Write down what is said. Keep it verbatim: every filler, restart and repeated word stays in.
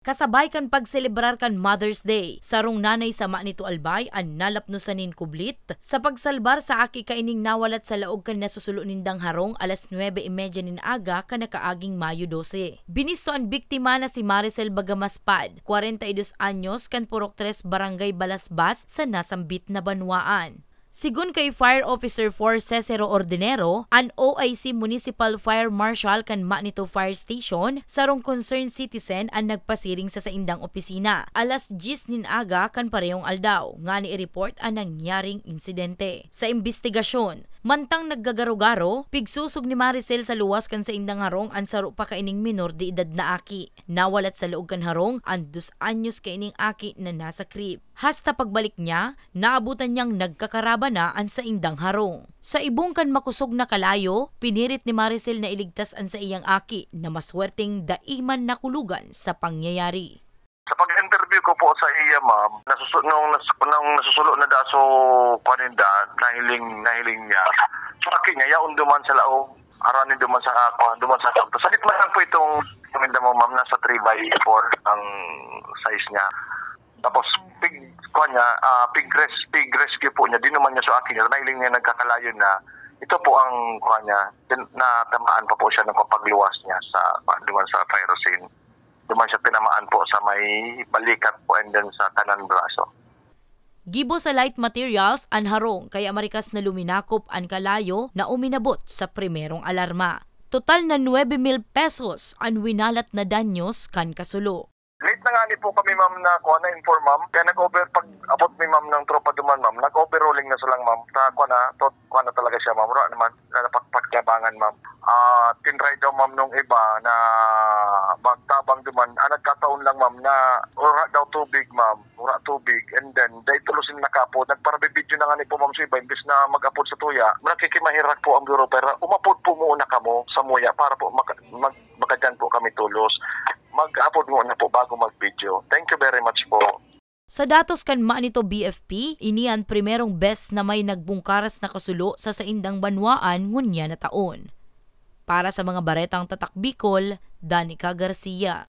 Kasabay kan pagselebrar kan Mother's Day, sarong nanay sa Manito Albay an nalapnosan nin kublit sa pagsalbar sa aki kaining nawalat sa laog kan nasusulo nindang harong alas nuebe y media nin aga kan nakaaging Mayo dose. Binisto an biktima na si Maricel Bagamaspad, kwarenta y dos anyos, kan Purok Tres, Barangay Balasbas, sa nasambit na banwaan. Sigon kay Fire Officer four Cesero Ordinero, an O I C Municipal Fire Marshal kan Manito Fire Station, sarong concerned citizen an nagpasiring sa saindang opisina alas dyes nin aga kan parehong aldaw, ngani i-report an nangyaring insidente. Sa imbestigasyon, mantang naggagaro-garo, pigsosog ni Maricel sa luwas kan saindang harong an saro pa kaining menor de edad na aki. Nawalat sa laog kan harong an dos anyos kaining aki na nasa crib. Hasta pagbalik niya, naabutan niyang nagkakaraba na an saindang harong. Sa ibong kan makosog na kalayo, pinirit ni Maricel na iligtas an saiyang aki na maswerteng dai man nakulogan sa pangyayari. Sa pag-interview ko po sa iya, ma'am, nasusu-, nung nas-, nung nasusulo na daso, kuwan ninda, nahiling, nahiling niya. So, aki niya, yaon duman sa laog, arani duman sa, ah, kuwan, duman sa laog. Salit man lang po itong, yung mo, ma'am, nasa three by four ang size niya. Tapos, pig, kuwan niya, ah, pig res-, pig rescue po niya, dinuman niya sa aki niya, nahiling niya nagkakalayo na. Ito po ang, kuwan niya, tin-, natamaan pa po siya ng pagluwas niya sa, kuwan, duman sa fire scene. Duman siya tinamaan po sa may balikat po and then sa kanan braso. Gibo sa light materials an harong, kaya marikas na luminakop an kalayo na uminabot sa primerong alarma. Total na nuebe mil pesos an winalat na danyos kan kasulo. Late na nga ni po kami, ma'am, na kuha na inform, ma'am. Kaya nag-over, pag abot mi, ma'am, ng tropa duman, ma'am, nag-overhauling na silang, ma'am. Sa kuha na, to, kuha na talaga siya, ma'am. Wala naman na napakpakyabangan, ma'am. Ah, tinry daw, ma'am, nung iba na magtabang duman. Ah, nagkataon lang, ma'am, na wala daw tubig, ma'am. Wala tubig. And then, dahil tulos yung nakapod, nagparabibidyo na nga ni po, ma'am, sa iba. Imbis na mag-apod sa tuya, nakikimahirak po ang Bureau Fire. Umapod po muna kamo sa muya para po maka-, mag-, makadyan po kami tulos. Mag-apod muna po bago mag-video. Thank you very much po. Sa datos kan Manito B F P, ini an primerong bes na may nagbungkaras na kasulo sa saindang banwaan ngunyan na taon. Para sa mga baretang Tatak Bicol, Danica Garcia.